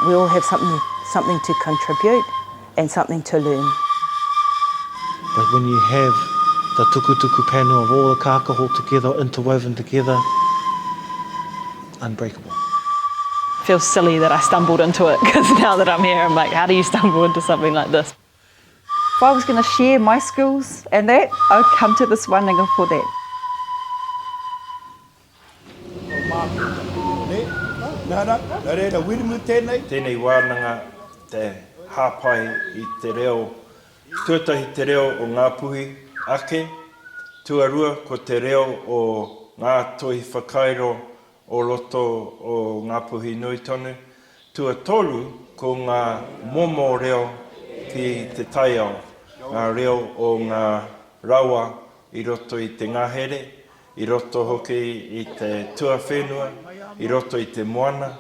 We all have something, something to contribute and something to learn. But when you have the tukutuku panel of all the kākaho together, interwoven together, unbreakable. Feels silly that I stumbled into it because now that I'm here, I'm like, how do you stumble into something like this? If I was going to share my skills and that, I'd come to this wānanga for that. Tēnei wānanga te hāpai i te reo, tuatahi te reo o Ngāpuhi ake, tuarua ko te reo o ngā toi whakairo o roto o Ngāpuhi nui tonu, tuatoru ko ngā momo reo ki te taiao, ngā reo o ngā rawa i roto i te ngahere, i roto hoki i te tuawhenua, i roto i te moana,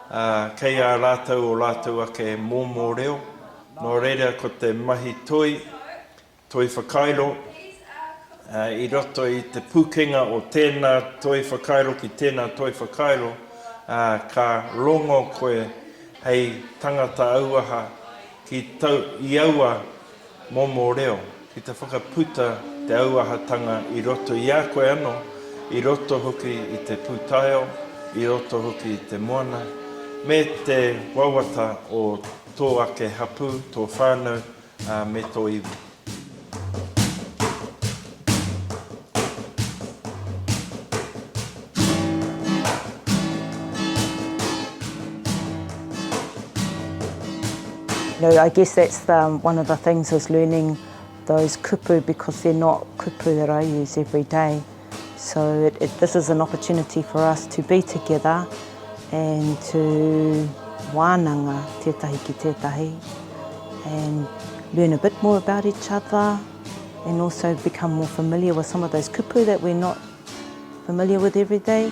ā, kei a rātou ō rātou ake momo reo. Nō reira ko te mahi toi, toi whakairo, ā, i roto i te pūkenga o tēnā toi whakairo ki tēnā toi whakairo, ā, ka rongo koe hei tangata auaha ki tau, i aua momo reo, ki te whakaputa te auahatanga i roto i a koe anō, i roto hoki i te pūtaiao, i roto hoki i te moana, me te wawata o tō ake hapū, tō whānau, ā, me tō iwi. You know, I guess that's the, um, one of the things is learning those kupu because they're not kupu that I use every day. So it, it, this is an opportunity for us to be together and to wānanga tētahi ki tētahi and learn a bit more about each other and also become more familiar with some of those kupu that we're not familiar with every day.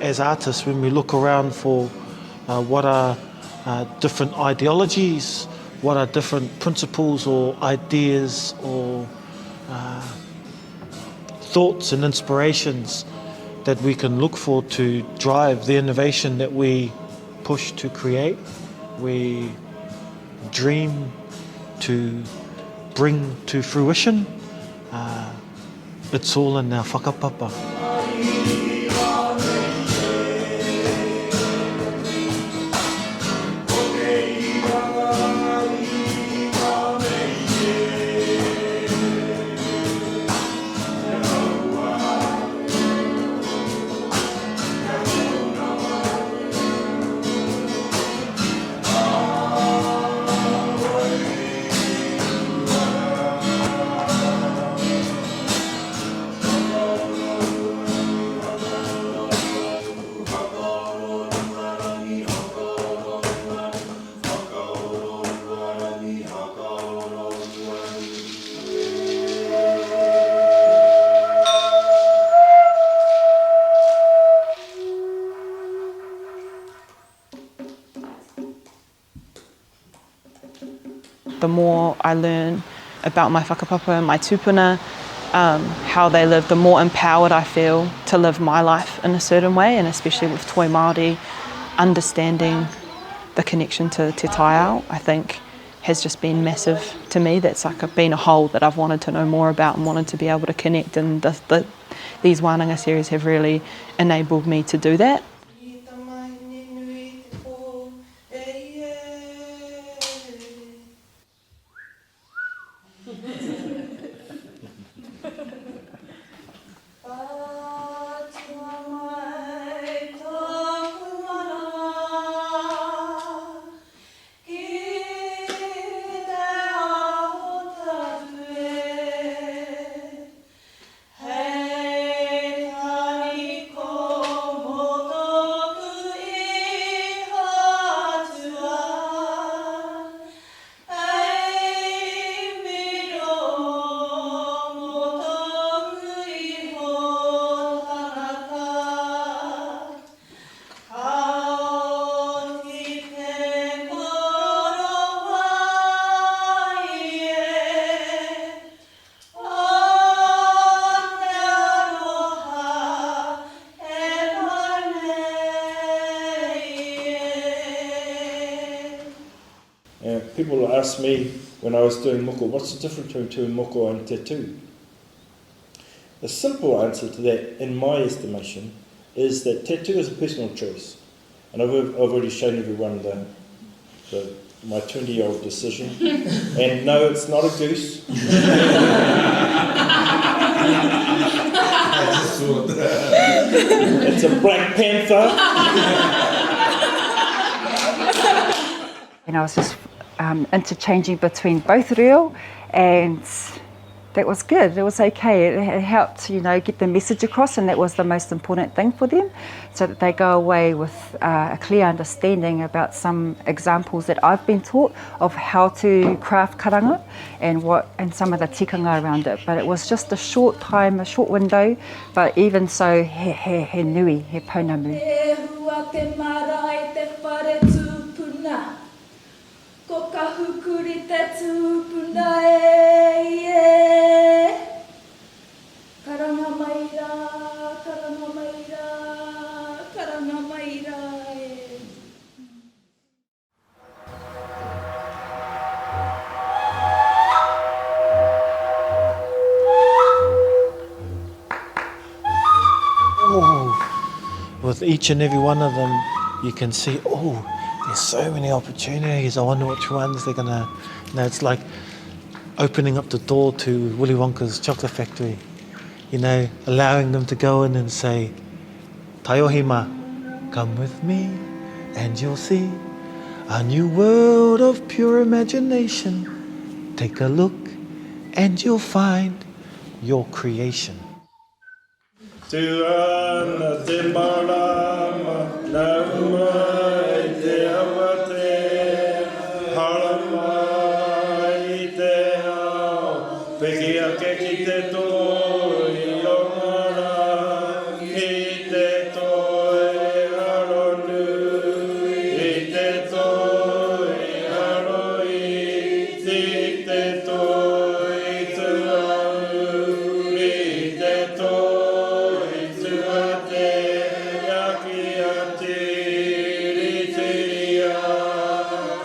As artists, when we look around for uh, what are uh, different ideologies, what are different principles or ideas or uh, thoughts and inspirations that we can look for to drive the innovation that we push to create. We dream to bring to fruition. Uh, it's all in our whakapapa. The more I learn about my whakapapa and my tupuna, um, how they live, the more empowered I feel to live my life in a certain way, and especially with Toi Māori, understanding the connection to Te Taiao, I think, has just been massive to me. That's like a, been a hole that I've wanted to know more about and wanted to be able to connect, and the, the, these wānanga series have really enabled me to do that. Hei taniko mo to People ask me when I was doing moko, what's the difference between moko and tattoo? The simple answer to that, in my estimation, is that tattoo is a personal choice. And I've, I've already shown everyone the, the, my 20-year-old decision. and no, it's not a goose. it's a Black Panther. And I was just um, interchanging between both reo and that was good. It was okay. It, it helped, you know, get the message across, and that was the most important thing for them, so that they go away with uh, a clear understanding about some examples that I've been taught of how to craft karanga and what and some of the tikanga around it. But it was just a short time, a short window, but even so, he, he, he nui, he pounamu. E hua te marae te whare tupuna Ko Kahukuri te tupuna e i e Karanga mai rā, karanga mai rā, karanga mai rā e. Oh, with each and every one of them, you can see, oh, there's so many opportunities. I wonder which ones they're gonna. You know, it's like opening up the door to Willy Wonka's chocolate factory. You know, allowing them to go in and say, Taiohima, come with me and you'll see a new world of pure imagination. Take a look and you'll find your creation. Tū ana te marama, nau mai te awatea, haramai i te ao, piki ake ki te toi o ngā rā, ki te toi aronui, i te toi aroiti, te toi tuauri, te toi tuatea ki a Tiritiria,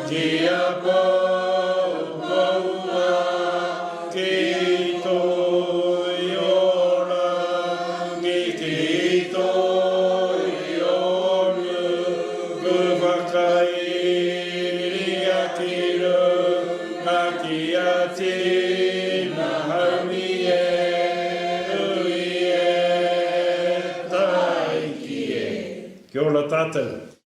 ki a Poupoua, ki toi orangi, ki toi o nuku whakairia ki runga ki a Tina haumi e, ui e, taiki e. Kia ora tātou.